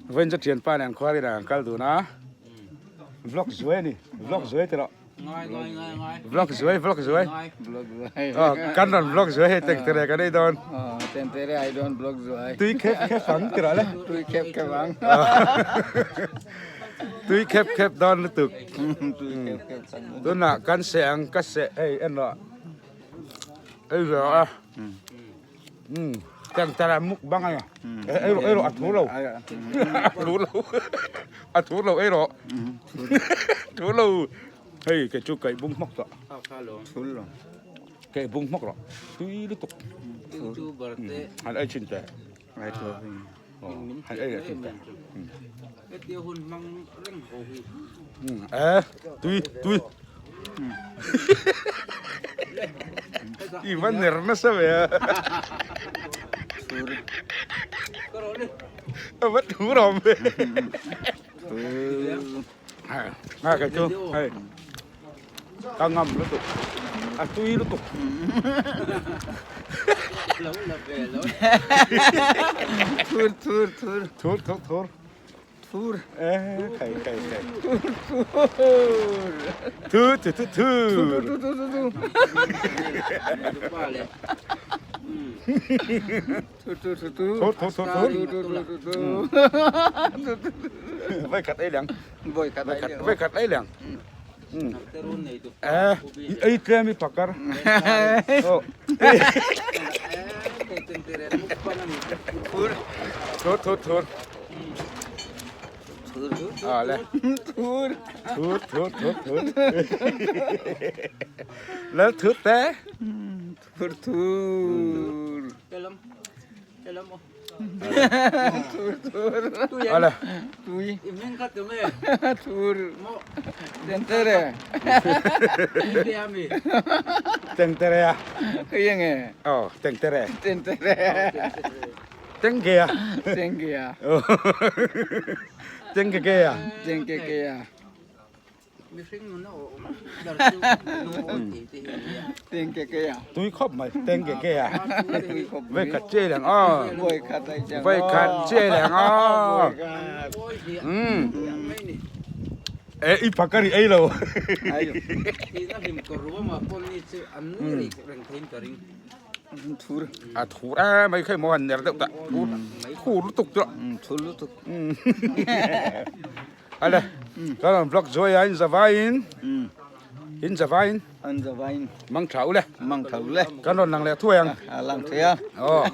Vawiin chu thianpa nen khuarin ah kan kal dun a, vlog zuai a ni, vlog zuai ti rawh. Vlog zuai, vlog zuai. Aw kan rawn vlog zuai hei tengtere kan ei dawn. Tengtere ai dawn vlog zuai. Tui khep khep ang ti rawh le. Tui khep khep ang. Tui khep khep dawn lutuk. Tui khep khep ang. Tunah kan seh ang ka seh hei en rawh. Ei ve rawh a. Tengtere mukbang a ni. Ei rawh ei rawh a thu lo. A thu lo. A thu lo ei rawh. Thu lo. Hei kei chu kaih bung hmawk tawh. Kaih bung hmawk rawh. Tui lutuk. Han ei chin teh. Han ei leh chin teh. E tui tui. I va ner nasa ve a. A va thu rawm ve. Nga kei chu hei ka ngam lutuk a tui lutuk. Thur thur thur. Thur thur thur. Thur. Eh khai khai khai. Thur thur. Thu thu thu thur. Thu thu thu thu. Thu thu thu thu. Thur thur thur thur. Thu thu thu thu. Voi khat ei liang. Voi khat ei liang. Voi khat ei liang. Eh, ei tlem i pakar. Oh. Thur. Thur thur thur. À le. Thur. Thur thur thur thur. Lal thur te. Thur thur. Thur thur. Ale. Tui. Thur. Tentere. Tentere a. Cái gì Oh, tentere. Tentere. Tenge a. Tenge a. Tenge ke a. Tenge ke a. Tenge ke a. Tui khawp mai tenge ke a. Tui khawp Voi khat che leng aw. Voi khat ai chang. Voi khat che leng aw. Um. E i pakar i ei lo. Ai. Thur. A thur a mai khai mo han ner deuh ta. Thur. Thur lutuk chu. Thur lutuk. Ale. Kan rawn vlog zuai a in zavaiin. In zavaiin. An zavaiin. Mang tha u le. Mang tha u le. Kan rawn lang leh thuai ang. A lang thei a. Aw.